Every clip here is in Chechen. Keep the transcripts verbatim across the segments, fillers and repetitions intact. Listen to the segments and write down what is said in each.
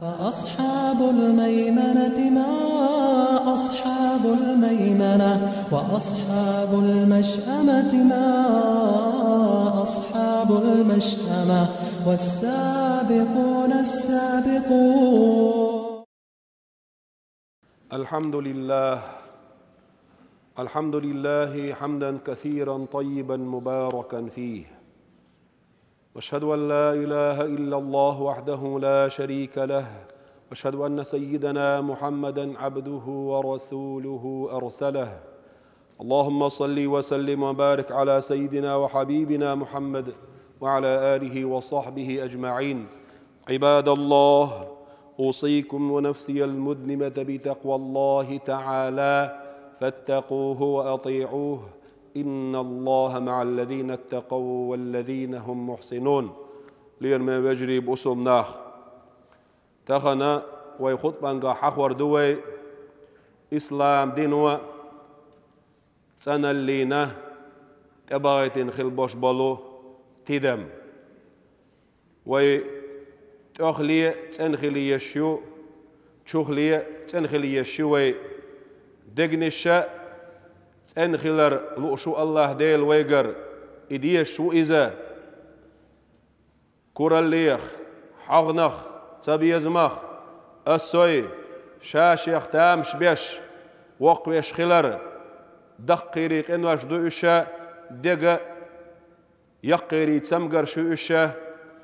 فأصحاب الميمنة ما أصحاب الميمنة، وأصحاب المشأمة ما أصحاب المشأمة، والسابقون السابقون. الحمد لله. الحمد لله حمدا كثيرا طيبا مباركا فيه. وأشهد أن لا إله إلا الله وحده لا شريك له. وأشهد أن سيدنا محمدا عبده ورسوله أرسله. اللهم صل وسلم وبارك على سيدنا وحبيبنا محمد وعلى آله وصحبه أجمعين. عباد الله، أوصيكم ونفسي المذنبة بتقوى الله تعالى، فاتقوه وأطيعوه، إن الله مع الذين اتقوا والذين هم محسنون. Лераме вежарий, бусалба нах. Тахан вай хутбанга хьахор ду вай ислам дино цӀаналлина тӀебахийтина хила бош болу тидам. Вай тӀехле цӀена хила еш ю, чухле цӀена хила еш ю вай. Дегнаша цӀена хилар лууш ву АллахӀ Дела вайгара, и дезаш ву иза. Кураллех, хьогӀнах, цабезамах, ассой, ша-шех тамаш беш, воккхавеш хилар, даккхийрий къинош ду уьш, дега яккхийрий цамгарш ю уьш,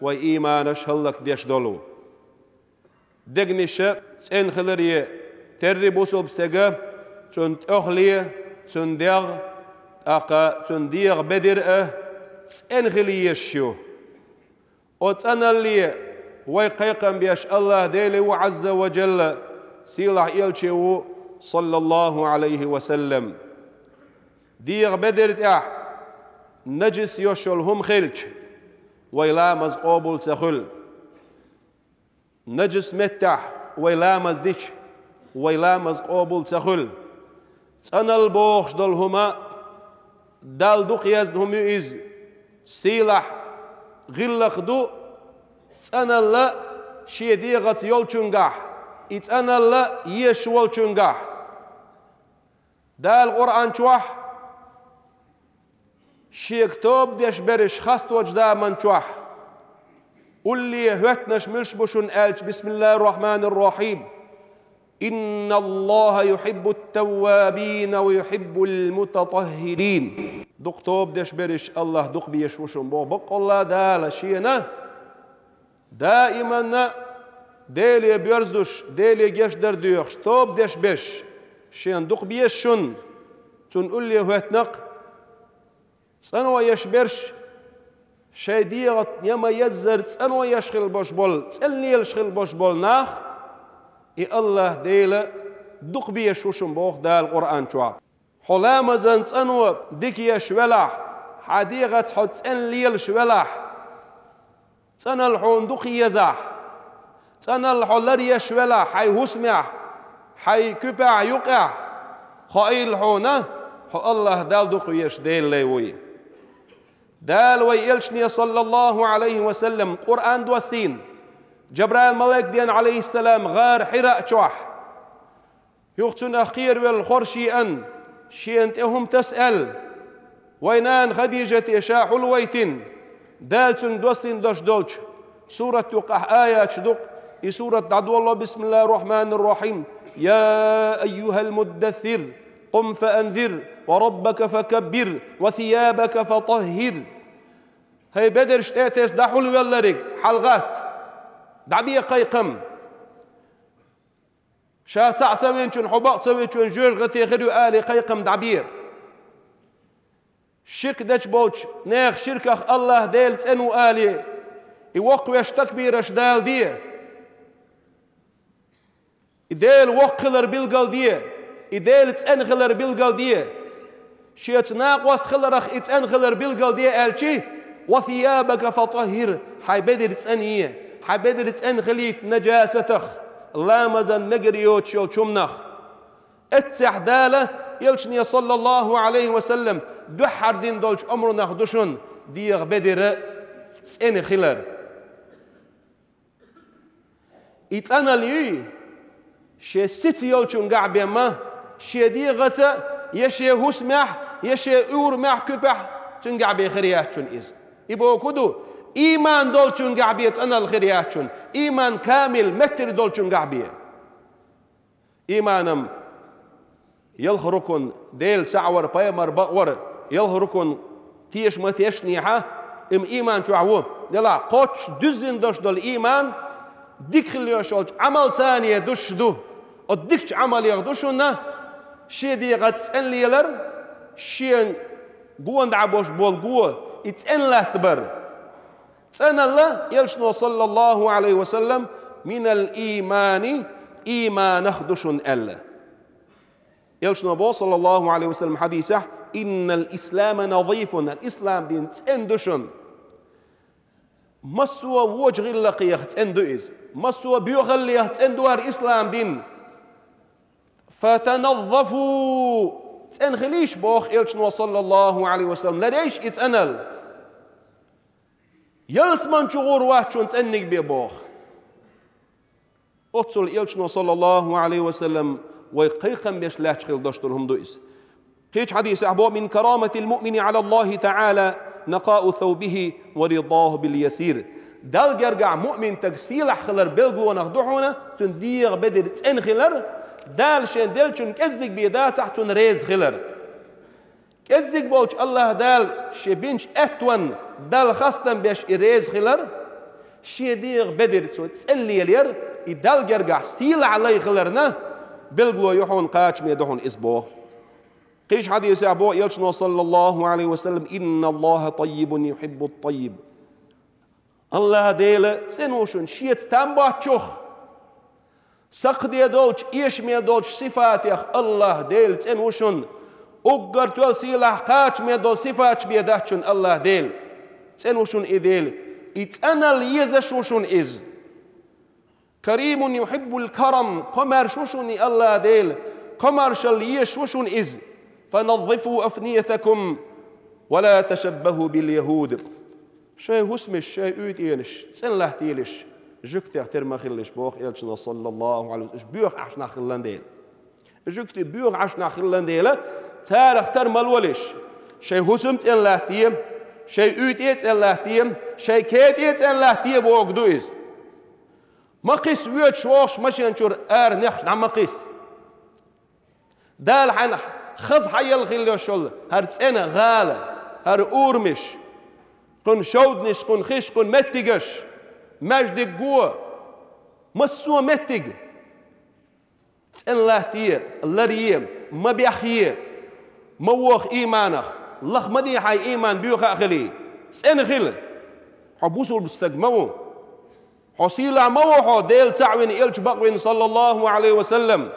вай ийманаш хӀаллакдеш долу. Дегнаша цӀена хиларе терра бусалба стеган, цунна тӀехле, цунна дегӀ, тӀаккха цунна дегӀан бедар а цӀена хила езаш ю. Оцу цӀаналле вай кхайкхам беш АллахӀ Дела ву, Ӏазза ва Жалла, сийлахь элча ву, саллаллахӀу Ӏалайхи ва саллам. ДегӀан бедар тӀехь нажас йолуш йолу хӀума хилча, вай ламаз къобал ца хуьлу. Нажас меттехь вай ламаз дича, вай ламаз къобал ца хуьлу. ЦӀаналла бохуш долу хӀума Далла дукха езна хӀума ю иза. Сийлахь гӀиллакх ду цӀаналла шен дегӀаца йолчуьнгахь, и цӀаналла езаш волчуьнгахь. Дала Къуръан чохь Шега тоба деш берриш хасточу заман чохь, улле хӀоьттинарш муьлш бу шуна аьлча, бисмиллахӀир-рохьманир-рохьим, инналлахӀа юхьиббут таввабина ва юхьиббул мутатаххирин. Дукха тоба деш берриш АллахӀ дукха безаш ву шуна боху. Баккъалла Дала Шена даиманна Деле боьрзуш, Деле гечдар доьхуш, тоба деш берш Шена дукха безаш шуна, Цунна улле хӀоьттинарш, цӀано еш берш, шайн дегӀаца ма-еззара цӀано еш хила бош болу, цӀена лелаш хила бош болу нах, и АллахӀ Дела дукха безаш ву шуна боху Дала Къуръан чохь. Хьо ламазан цӀано дика еш велахь, хьан дегӀаца хьо цӀена лелаш велахь, цӀаналла хьуна дукха езахь, цӀаналла хьо лар еш велахь хьайн хӀусамехь, хьайн куьпехь, юкъехь, хоийла хьуна, хьо АллахӀ Далла дукха везаш Делан лай вуй. Дала вайн элчане, саллаллахӀу Ӏалайхи ва саллам, Къуръан доссийна, Жабраил малайк деана, Ӏалайхиссалам, гӀар Хьира чохь. Юха цунах кхеравелла хорша еана, шена тӀе хӀума таса аьлла, вайн нана Хадижате ша хьулавайтина, Дала цуьнга доссийна дош долчу сурат юккъехь аяташ ду-кх, и сурат дӀадолало: бисмиллахӀир-рохьманир-рохьим, я айюхӀал муддассир, къум фаанзир, ва раббака факаббир, ва сиябака фатаххир. ХӀай бедарш тӀе а тесна дӀахьулавелларг, хьалагӀатта, дӀабе кхайкхам. Ша цхьаъ ца винчунна, хьо бакъ ца винчунна жоьжахате хир ю алий кхайкхам дӀабе. Ширк дечу болчу нехан ширках АллахӀ Дела цӀена ву алий, и воккхавеш такбираш даладе. И Дела воккха хилар билгалде, и Дела цӀена хилар билгалде. Шеца накъост хиларх и цӀена хилар билгалде аьлчи, ва сиябака фатаххир, хьайн бедар цӀена е, хьайн бедар цӀена хилийта нажасатах, ламазан мегар йоцуш йолчу хӀуманах. Эццехь Дала элчане, саллаллахӀу Ӏалайхи ва саллам, дуьххьара дина долчу омранах ду шуна дегӀан бедар цӀена хилар. И цӀаналла юй, шен сица йолчунгахь бен ма, шен дегӀаца, я шен хӀусамехь, я шен урамехь, куьпехь, цуьнгахь бен хир яц шуна иза. И бохург ду, ийман долчунгахь бен цӀаналла хир яц шуна, ийман камил, меттиг долчунгахь бен. Ийманан ялх рукн, Дела цхьаъ вар, пайхамар бакъвар, ялх рукн теша ма тешнехь, и ийман чохь ву. Делахь кхоччуш дуьззина долуш долу ийман дика хила йиш йолчу Ӏамалца дуьсуш ду. Оцу дикачу Ӏамалех ду шуна шен дегӀаца цӀена лелар, шен гонах дӀа болуш болу го, и цӀена латтабар. ЦӀаналла, элчано, саллаллаху Ӏалайхи ва саллам, «минал иймани», ийманах ду шуна аьлла. Элчано боху, саллаллаху Ӏалайхи ва саллам, хьадисехь: «Иннал ислама назифун», ислам дин цӀена ду шуна. Массо а вочу гӀиллакхех цӀена ду иза. Массо а боьхаллех цӀена ду хӀара ислам дин. «Фатаназзафу», цӀена хилийша боху элчано, саллаллаху Ӏалайхи ва саллам, ларъейша и цӀаналла. Ялсамани чу гӀур вац шуна цӀенниг бен боху. Оццул элчано, саллаллаху Ӏалайхи ва саллам, вай кхайкхам беш лаьтташ хила долуш долу хӀума ду иза. Кхечу хьадисехь боху: «Мин караматил муъмини Ӏала Аллахи таӀала накъаъу саубихи ва ридаху бил ясир». Далла гергахь муъмин стаг сийлахь хилар билгалонах ду хьуна, цуьнан дегӀан бедар цӀена хилар, Дала шен деллачун кӀеззиг бен дацахь, цунна реза хилар. КӀеззиг волчу Аллаха Дала шен бинчу аьттонна Далла хастам беш и реза хилар, шен дегӀан бедар цо цӀена лелаяр, и Далла гергахь сийлахь лай хиларна билгало ю хьуна, кхачаме ду хьуна иза боху. Кхечу хьадисехь боху элчано, саллаллаху Ӏалайхи ва саллам: «Инна Аллаха таййибун юхиббут таййиб». Аллаха Дела цӀена ву шуна шеца там боцчух. Сакхте долчу, эшаме долчу сифатех Аллаха Дела цӀена ву шуна. Уггар тоьлла сийлахь, кхачаме долу сифаташ бен дац шуна Аллаха Дела. ЦӀена ву шуна и Дела. И цӀаналла езаш ву шуна иза. «Каримун юхиббул карам», комаьрша ву шуна и Аллаха Дела, комаьршалла езаш ву шуна иза. «Фаназзифу афниятакум ва ла ташаббаху бил яхуд». Шайн хӀусамаш, шайн уьйтӀенаш цӀена латтаелаш, жуьгтех тера ма хилалаш, боху элчано, саллаллаху Ӏалайхи ва саллам, уьш боьха Ӏаш нах хилла дела. Жуьгтий боьха Ӏаш нах хилла дела, царах тера ма лолаш. Шайн хӀусам цӀена латтае, шайн уьйтӀе цӀена латтае, шайн кетӀе цӀена латтае бохург ду иза. Ма кхисса воьдуш вогӀуш машен чуьра ара нехаш дӀа ма кхисса. Дала хьайна хаза хьаелла хилла йолуш йолу хӀара цӀена гӀала, хӀара урамаш, кхуьнан шовданаш, кхуьнан хиш, кхуьнан меттигаш, маьждиг го, массо а меттиг. ЦӀена латтае, ларъе, ма бехъе, ма воха ийманах, лаха ма де хьайн ийман боьха а хилий, цӀена хила. Хьо бусулба стаг ма ву. Хьо сийлахь ма ву хьо, Дела цхьаъ вина, элча бакъвина, саллаллаху Ӏалайхи ва саллам.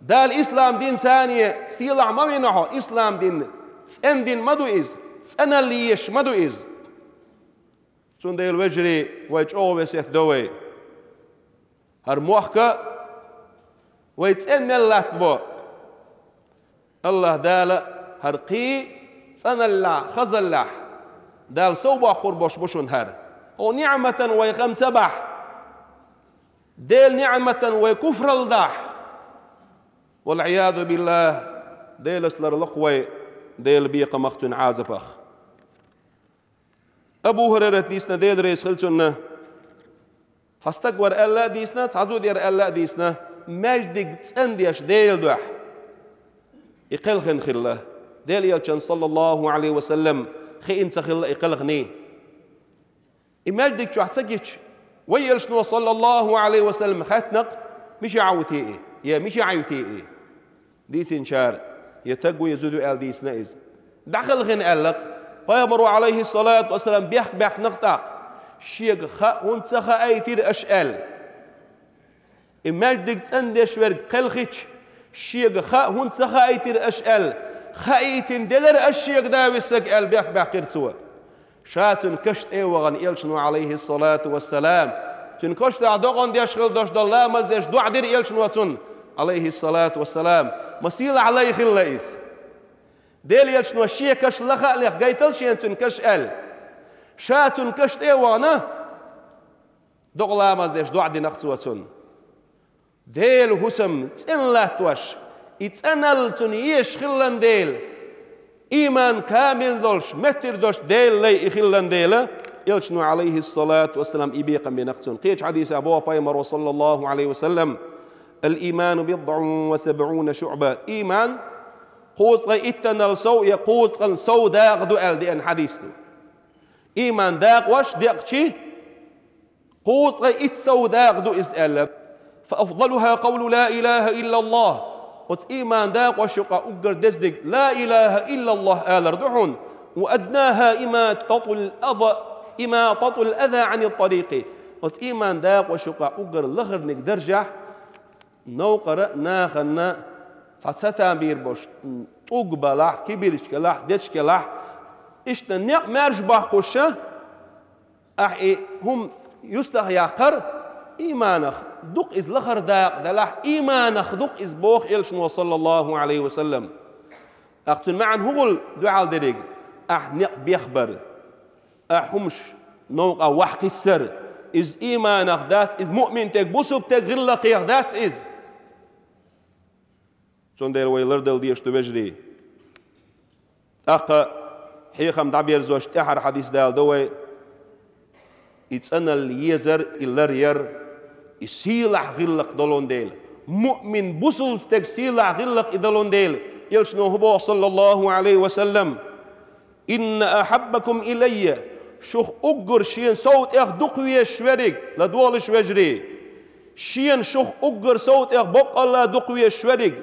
Дала ислам дин царна сийлахь ма вина хьо, ислам дин цӀена дин ма ду иза, цӀаналла езаш ма ду иза. Цундела, вежарий, вай чӀогӀа весет до вай. ХӀара мохк а вай цӀена мел латтабо. Аллаха Дала хӀара кхин а цӀаналлехь, хазаллехь Дала сов боккхур болуш бу шуна хӀара. Хьо ниӀматан вай хам ца бахь, Делан ниӀматан вай куфралла дахь, вал-Ӏиязу биллахӀ, Делаца ларлакх вай Делан бекхамах, цуьнан Ӏазапах. Абу ХӀурайрата дийцина, Дела реза хила цунна, цхьа стаг вара аьлла а дийцина, цхьа зуда яра аьлла а дийцина, маьждиг цӀандеш Делан дуьхьа и кхелхина хилла. Делан элчанна, саллаллаху Ӏалайхи ва саллам, хиъна ца хилла и кхелхиний. И маьждиг чохь ца гича, вай элчано, саллаллаху Ӏалайхи ва саллам, хаьттина-кх: «Мичахь ву те и? Я мичахь ю те и?» Дийцинчара: «Я стаг ву, я зуда ю», аьлла дийцина иза. ДӀакхелхина аьлла-кх. Пайхамаро, Ӏалайхиссалату вассалам, бехк баьккхина-кх тӀаккха: «Шега хаа хӀунда ца хаийтира аша?» аьлла. И маьждиг цӀандеш верг кхелхича, шега хаа хӀунда ца хаийтира аша аьлла, хаийтина делара аша шега, да весиг, аьлла бехк баьккхира цо. Ша цуьнан каш тӀе а вахана, элчано, Ӏалайхиссалату вассалам, цуьнан каш тӀехь докъана деш хила долуш долу ламаз деш, доӀа дира элчано цунна, Ӏалайхиссалату вассалам, ма сийлахь лай хилла иза. Делан элчано шен каш лаха а леха гайтал шена цуьнан каш аьлла. Ша цуьнан каш тӀе а вахана, Докъа ламаз деш доӀа динарг цо цунна. Делан хӀусам цӀена латтош, и цӀеналла цунна езаш хилла дела, иман камил долуш, меттиг долуш Делан лай и хилла дела, Элчано, Ӏалайхиссалату вассалам, и бекхам бинарг цунна. Кхечу хьадисехь боху пайхамаро, саллаллаху Ӏалайхи ва саллам: «Ал-иману бидъун ва сабъуна шуъба». Иман кхузткъе иттанал сов я кхузткъанал сов дакъа ду аьлла деана хьадис ду. Иман дакъош декъчи, кхузткъе итт сов дакъа ду иза аьлла. «Фа афдалуха къавлу ла илаха иллаллах». Оцу иман дакъош юкъа уггар дезаниг «Ла илаха иллаллах» алар ду хьуна. «Ва аднаха имататул аза, имататул аза Ӏанит тарикъи». Оцу иман дакъош юкъа уггар лахарниг даржехь, новкъара нахана цхьа ца там бийр болуш, тӀулг балахь, кибирчкалахь, дечкалахь, иштта некъ маьрша баккхуша, ахь и хӀума юстах яккхар, иманах дукха иза лахара дакъа делахь, иманах дукха иза боху Элчано, саллаллаху Ӏалайхи ва саллам. Ахь цуьнан маьӀна хӀун хуьлу дуьхьал дерриг? Ахь некъ бехбар, ахь хӀумаш новкъа вахь кхиссар, иза иманах дац, иза муъминтег, бусулбтег гӀиллакхех дац иза. Цундела вай лардала дезаш ду, вежарий. ТӀаккха хьехам дӀаберзош тӀаьхьара хьадис даладо вай. И цӀаналла езар, и лар яр, и сийлахь гӀиллакх долун дела. Муъмин бусулба стеган сийлахь гӀиллакх и долун дела. Элчано хӀун боху, саллаллаху Ӏалайхи ва саллам: «Инна ахьаббакум илайя», шух уггар шена сов тӀех дукха везаш верриг, ладогӀалаш, вежарий. Шена шух уггар сов тӀех боккъалла дукха везаш верриг,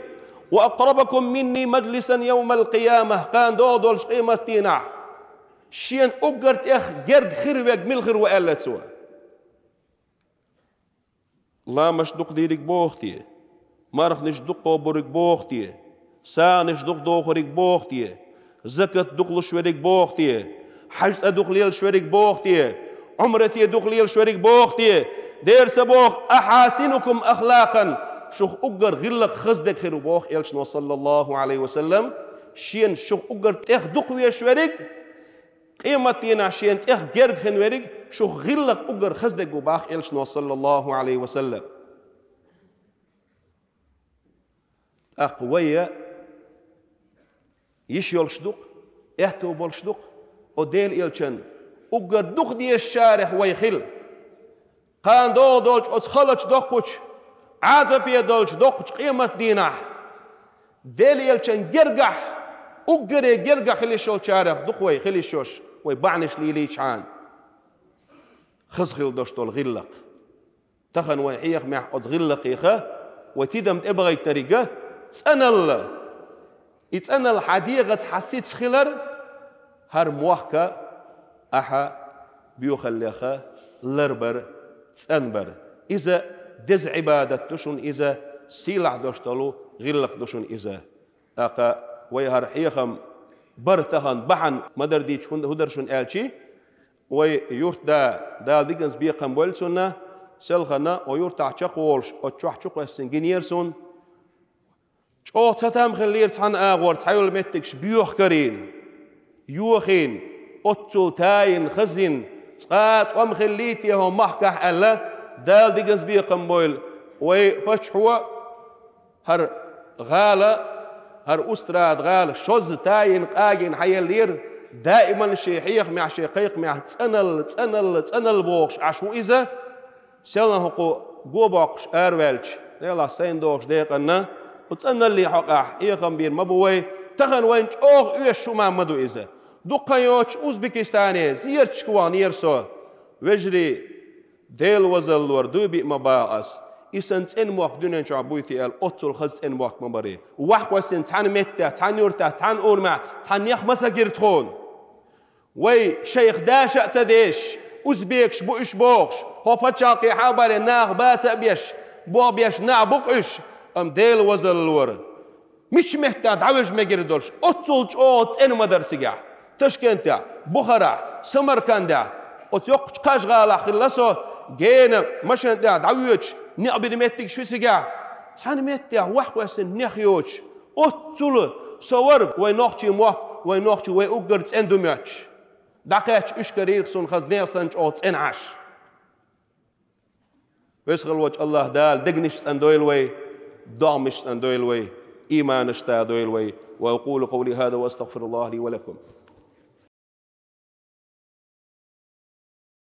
«ва акърабакум минни маджлисан явмал къияма», кхана догӀу долчу къематдийнахь шена уггар тӀех герга хир верг мила хир ву аьлла цо. Ламазаш дукха дийриг боху те? Марханаш дукха кхобуриг боху те? СагӀанаш дукха дохуриг боху те? Закат дукха луш верриг боху те? Хьаж цӀа дукха лелаш верриг боху те? Ӏумрате дукха лелаш верриг боху те? Дера ца боху, «ахьасинукум ахлакъан», шух уггар гӀиллакх хаза дерг хир ву боху Элчано, саллаллаху Ӏалайхи ва саллам, шена шух уггар тӀех дукха везаш верриг, къематдийнахь шена тӀех герга хин верриг, шух гӀиллакх уггар хаза дерг ву боху Элчано, саллаллаху Ӏалайхи ва саллам. ТӀаккха вай йиш йолуш ду-кх, аьтто болуш ду-кх, оцу Делан Элчанна уггар дукха дезачарех вай хила. Кхана догӀу долчу оцу халачу доккхачу, Ӏазапе долчу доккхачу къематдийнахь Делан Элчанна гергахь, уггаре гергахь хила йиш йолчарех ду-кх вай хила йиш йолуш, вай бахьанаш лелийчхьана. Хаза хила долуш долу гӀиллакх. Тахана вайн хьехамехь оцу гӀиллакхех вай тидам тӀебахийтинарг цӀаналла. И цӀаналла хьан дегӀаца, хьан сица хилар, хӀара мохк ахь боьхаллех ларбар, цӀанбар. Иза деза Ӏибадат ду шуна, иза сийлахь долуш долу гӀиллакх ду шуна иза. ТӀаккха вай хӀара хьехам бар тахана бахьана ма-дарра дийцича хӀун, хӀун дара шуна аьлчи, вай юьртда, Дала диканца бекхам бойла цунна, селхана, вай юьртахь чекхволуш, оцу чохь чукхоьссина гинера суна. ЧӀогӀа цатам хиллера цхьана агӀор цхьайолу меттигаш боьхкарийна, йохийна, оццул тайина, хазйина, цкъа а тӀом хиллий те хӀокху махкахь аьлла, Дала диканца бекхам бойла, вай паччахьо, хӀара гӀала, хӀара Устрада-гӀала шозза тайина, къагийна хьаеллера, даиман шен хьехамехь, шен кхайкхамехь цӀаналла, цӀаналла, цӀаналла бохуш Ӏаш ву иза. Селхана хӀокху го боккхуш араваьлча, Делахь сайна догӀучу декъанна, кху цӀаналлин хьокъехь хьехам бийр ма бу вай, тахана вайна чӀогӀа оьшуш хӀума ма ду иза. Дукха хан йоццуш Узбекистане зерачашка ваханера со. Вежарий, Делан вазаллора дуй биъ ма боху ас, и санна цӀена мохк дуьнен чохь буй те аьлла, оццул хаза цӀена мохк ма бара. Вахь кхоьссина цхьана меттехь, цхьана юьртахь, цхьана урамехь цхьа нех ма са гира тхуна. Вай шайх даша а ца дешаш, узбекаш бу уьш бохуш, хӀокху пачхьалкхехь а баре нах баца а беш, бохбеш нах бу-кх уьш, амма Делан вазаллора мича меттехь дӀавижа мегар долуш, оццул чӀогӀа цӀена ма дара цигахь. Ташкентехь, Бухарахь, Самаркандехь, оцу йоккхачу кхаж-гӀалахь хилла со, гена машен тӀехь дӀавоьдуш, некъ бина меттигаш ю цигахь. Цхьана меттехь вахь кхоьссина нех йоцуш, оццул со вара вай нохчийн мохк, вай нохчий вай уггар цӀена ду моьттуш. ДӀакхаьчча уьш карийра суна хаза нех санна чӀогӀа цӀена Ӏаш. Веза хилла волчу АллахӀ Дала дегнаш цӀандойла вай, догӀмаш цӀандойла вай, ийманаш тадойла вай. وأقول قولي هذا وأستغفر الله لي ولكم.